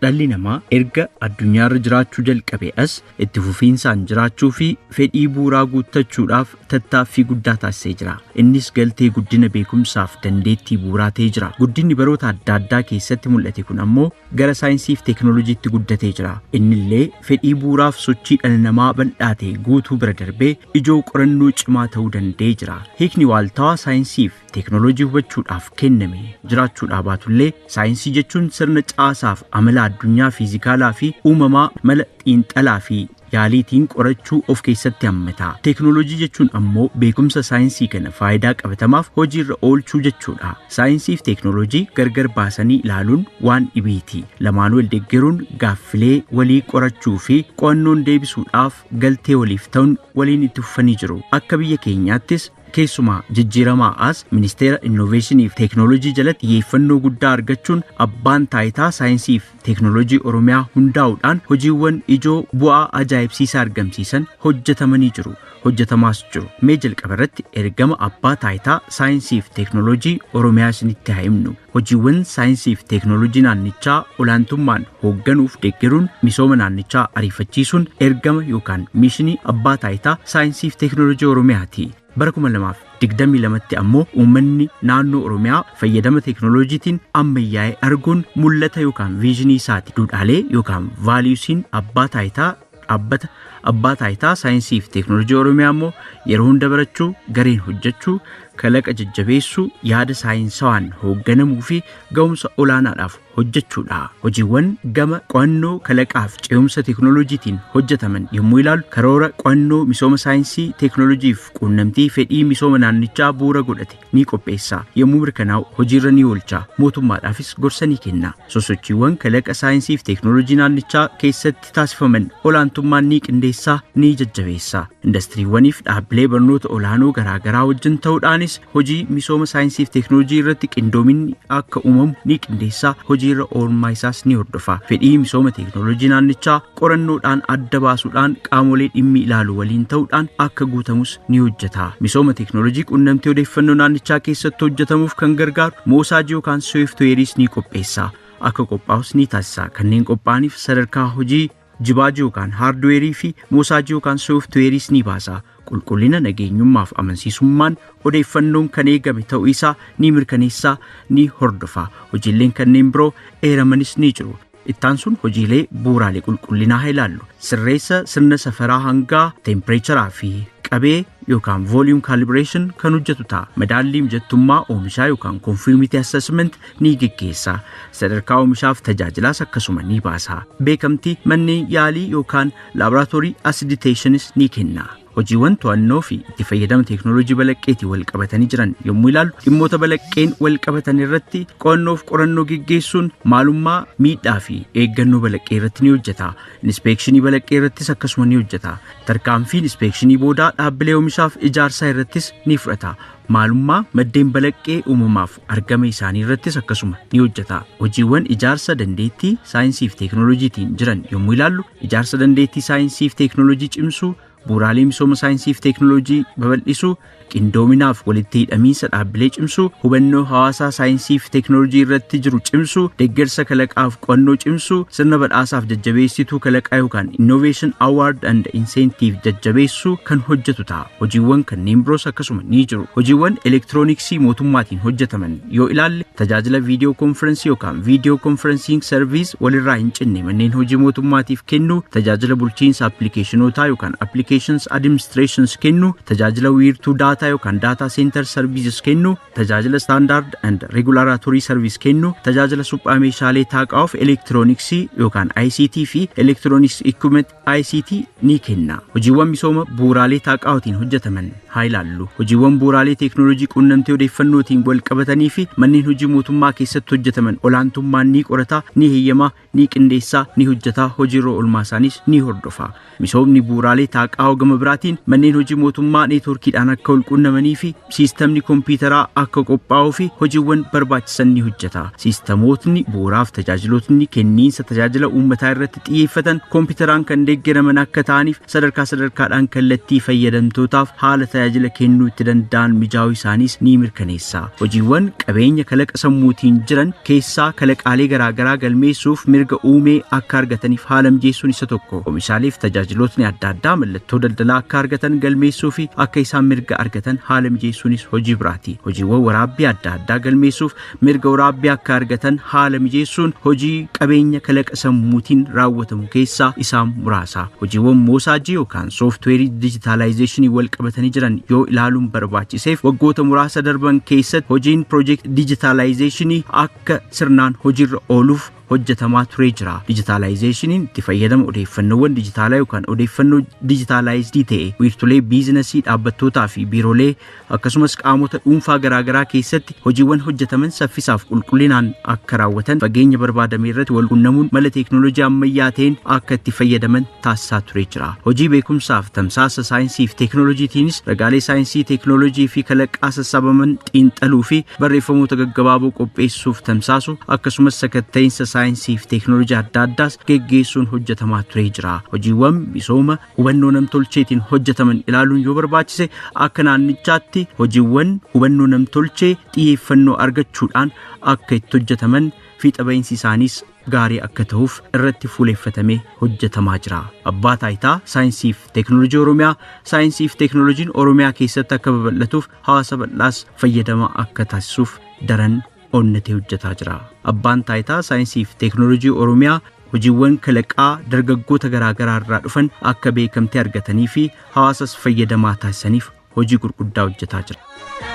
Dhalli namaa erga addunyaarra jiraachuu jalqabe as itti fufiinsaan jiraachuu fi fedhii bu'uuraa guuttachuudhaaf tattaaffii guddaa taasisee jira. Innis galtee guddina beekumsaaf dandeettii bu'uuraa ta'ee jira. Guddinni baroota adda addaa keessatti mul'ate kun ammoo gara saayinsii fi teekinooloojiitti guddatee jira. Innillee fedhii bu'uuraaf sochii dhala namaa bal'aa ta'e guutuu bira darbee ijoo qorannoo cimaa ta'uu danda'ee jira. Hiikni waaltawaa saayinsii fi teekinooloojii hubachuudhaaf kenname jiraachuudhaa baatullee, saayinsii jechuun sirna caasaaf amala addunyaa fiizikaalaa fi uumamaa mala xiinxalaa fi yaaliitiin qorachuu of keessatti hammata. Teekinooloojii jechuun ammoo beekumsa saayinsii kana faayidaa qabatamaaf hojiirra oolchuu jechuudha. Saayinsii fi teekinooloojii gargar baasanii ilaaluun waan dhibiiti. Lamaanuu wal deeggaruun gaaffilee walii qorachuu fi qo'annoon deebisuudhaaf galtee waliif ta'uun waliin itti fufanii jiru. Akka biyya keenyaattis, keessumaa jijjiiramaa as Ministeera Innoveeshinii fi Teekinooloojii jalatti xiyyeeffannoo guddaa argachuun Abbaan Taayitaa Saayinsii fi Teekinooloojii Oromiyaa hundaa'uudhaan hojiiwwan ijoo bu'aa ajaa'ibsiisaa argamsiisan hojjetamanii jiru. Hojjetamaas jiru. Mee jalqaba irratti ergama Abbaa Taayitaa Saayinsii fi Teekinooloojii Oromiyaa isinitti haa himnu. Hojiiwwan saayinsii fi teekinooloojii naannichaa olaantummaan hoogganuuf deeggaruun misooma naannichaa ariifachiisuun ergama yookaan mishinii Abbaa Taayitaa Saayinsii fi Teekinooloojii Oromiyaati. Bara 2022tti ammoo uummanni naannoo Oromiyaa fayyadama teekinooloojiitiin ammayyaa'ee arguun mul'ata yookaan vision isaati. Duudhaalee yookaan valuesiin abbaa taayitaa dhaabbata Abbaa Taayitaa Saayinsii fi Teekinooloojii Oromiyaa immoo yeroo hunda barachuu, gareen hojjechuu, kalaqa jajjabeessuu, yaada saayinsawaan hoogganamuu fi ga'umsa olaanaadhaaf hojjechuudha. Hojiiwwan gama qo'annoo kalaqaaf ce'umsa teekinooloojiitiin hojjetaman yommuu ilaalu, karoora qo'annoo misooma saayinsii, teekinooloojii fi quunnamtii fedhii misooma naannichaa bu'uura godhate ni qopheessa. Yommuu mirkanaa'u hojiirra ni oolcha. Mootummaadhaafis gorsa ni kenna. Sosochiiwwan kalaqa saayinsii fi teekinooloojii naannichaa keessatti taasifaman olaantummaan ni qindeessaa, ni jajjabeessa. Indastiriiwwaniif dhaabbilee barnoota olaanoo garaagaraa wajjin ta'uudhaanis hojii misooma saayinsii fi teekinooloojii irratti qindoominni akka uumamu ni qindeessaa, hojiirra oolmaa isaas ni hordofa. Fedhii misooma teekinooloojii naannichaa qorannoodhaan adda baasuudhaan qaamolee dhimmi ilaalu waliin ta'uudhaan akka guutamus ni hojjeta. Misooma teekinooloojii quunnamtii odeeffannoo naannichaa keessatti hojjetamuuf kan gargaaru moosaajii yookaan sooftiweeriis ni qopheessa. Akka qophaa'us ni taasisa. Kanneen qophaa'aniif sadarkaa hojii jibaajii yookaan haardweerii fi moosaajii yookaan sooftiweeriis ni baasa. Qulqullina, nageenyummaaf amansiisummaan odeeffannoon kan eegame ta'uu isaa ni mirkaneessaa, ni hordofa. Hojiileen kanneen biroo eeramanis ni jiru. Ittaan sun hojiilee bu'uuraalee qulqullinaa haa ilaallu. Sirreessa sirna safaraa hangaa, teempireecharaa fi qabee yookaan volume calibration kan hojjetu ta'a. Madaallii mijattummaa oomishaa yookaan conformity assessment ni geggeessa. Sadarkaa oomishaaf tajaajilaas akkasuma ni baasa. Beekamtii manneen yaalii yookaan laboratory accreditationis ni kenna. Hojiiwwan to'annoo fi itti fayyadama teekinooloojii balaqqeetiin wal qabatanii jiran yommuu ilaallu, dhimmoota balaqqeen wal qabatan irratti qo'annoof qorannoo geggeessuun maalummaa, miidhaa fi eeggannoo balaqqee irratti ni hojjeta. Inspeekshinii balaqqee irrattis akkasuma ni hojjeta. Tarkaanfii inspeekshinii boodaa dhaabbilee oomishaaf ijaarsaa irrattis ni fudhata. Maalummaa maddeen balaqqee uumamaaf argama isaanii irrattis akkasuma ni hojjeta. Hojiiwwan ijaarsa dandeettii saayinsii fi teekinooloojiitiin jiran yommuu ilaallu, ijaarsa dandeettii saayinsii fi teekinooloojii cimsuu, bu'uuraalee misooma saayinsii fi teekinooloojii babal'isuu, qindoominaaf walitti hidhamiinsa dhaabbilee cimsuu, hubannoo hawaasaa saayinsii fi teekinooloojii irratti jiru cimsuu, deeggarsa kalaqaaf qo'annoo cimsuu, sirna badhaasaaf jajjabeessituu kalaqaa yookaan innovation award and incentive jajjabeessuu kan hojjetu ta'a. Hojiiwwan kanneen biroos akkasuma ni jiru. Hojiiwwan elektirooniksii mootummaatiin hojjetaman yoo ilaalle, tajaajila viidiyoo konferensii yookaan video conferencing service walirraa hin cinne manneen hojii mootummaatiif kennu, tajaajila bulchiinsa appilikeeshinootaa yookaan applications administrations kennu, tajaajila wiirtuu daataa yookaan data center services kennu, tajaajila standard and regulatory service kennu, tajaajila suphaa meeshaalee taaqaaf elektirooniksii yookaan ICT fi electronics equipment ICT ni kenna. Hojiiwwan misooma bu'uuraalee taaqaatiin hojjetaman haa ilaallu. Hojiiwwan bu'uuraalee teekinooloojii quunnamtii odeeffannootiin wal qabatanii fi manneen hojii mootummaa keessatti hojjetaman olaantummaan ni qorata, ni heeyyamaa, ni qindeessaa, ni hojjetaa, hojiirra oolmaa isaaniis ni hordofa. Misoomni bu'uuraalee taaqaa'oo qophaa'u gama biraatiin manneen hojii mootummaa neetwoorkiidhaan akka walquunnamanii fi siistamni kompiitaraa akka qophaa'uu fi hojiiwwan barbaachisan ni hojjeta. Siistamootni bu'uuraaf tajaajilootni kenniinsa tajaajila uummataa irratti xiyyeeffatan kompiitaraan kan deeggaraman akka ta'aniif sadarkaa sadarkaadhaan kallattii fayyadamtootaaf haala tajaajila kennuu itti danda'an mijaa'uu isaaniis ni mirkaneessa. Hojiiwwan qabeenya kalaqa sammuutiin jiran keessaa kalaqaalee garaagaraa galmeessuuf mirga uumee akka argataniif haala mijeessuun isa tokko. Oomishaalee fi tajaajilootni adda addaa mallattoo daldalaa akka argatan galmeessuu fi akka isaan mirga argatan haala mijeessuunis hojii biraati. Hojiiwwan waraabbii adda addaa galmeessuuf mirga waraabbii akka argatan haala mijeessuun hojii qabeenya kalaqa sammuutiin raawwatamu keessaa isaan muraasa. Hojiiwwan moosaajii yookaan sooftiweerii dijitaalaayizeeshinii wal qabatanii jiran yoo ilaaluun barbaachiseef, waggoota muraasa darban keessatti hojiin piroojeektii dijitaalaayizeeshinii akka sirnaan hojiirra ooluuf hojjetamaa turee jira. Dijitaalaayizeeshiniin itti fayyadama odeeffannoowwan dijitaalaa yookaan odeeffannoo dijitaalaayizidii ta'e wiirtulee biizinasii, dhaabbattootaa fi biiroolee akkasumas qaamota dhuunfaa garaagaraa keessatti hojiiwwan hojjetaman saffisaaf qulqullinaan akka raawwatan, fageenya barbaadame irratti wal quunnamuun mala teeknooloojii ammayyaa ta'een akka itti fayyadaman taasisaa turee jira. Hojii beekumsaaf tamsaasa saayinsii fi teeknooloojiitiinis ragaalee saayinsii, teeknooloojii fi kalaqaa sassaabaman xiinxaluu fi barreeffamoota gaggabaaboo qopheessuuf tamsaasu, akkasumas sakatta'iinsa saayinsii fi teeknooloojii adda addaas geggeessuun hojjetamaa turee jira. Hojiiwwan misooma hubannoo namtolcheetiin hojjetaman ilaaluun yoo barbaachise, akka naannichaatti hojiiwwan hubannoo namtolchee xiyyeeffannoo argachuudhaan akka itti hojjetaman, fiixa ba'iinsi isaaniis gaarii akka ta'uuf irratti fuuleeffatamee hojjetamaa jira. Abbaa Taayitaa Saayinsii fi Teeknooloojii Oromiyaa saayinsii fi teeknooloojiin Oromiyaa keessatti akka babal'atuuf, hawaasa bal'aas fayyadama akka taasisuuf daran onnatee hojjetaa jira. Abbaan Taayitaa Saayinsii fi Teeknooloojii Oromiyaa hojiiwwan kalaqaa dargaggoota garaagaraa irraa dhufan akka beekamtii argatanii fi hawaasas fayyadamaa taasisaniif hojii gurguddaa hojjetaa jira.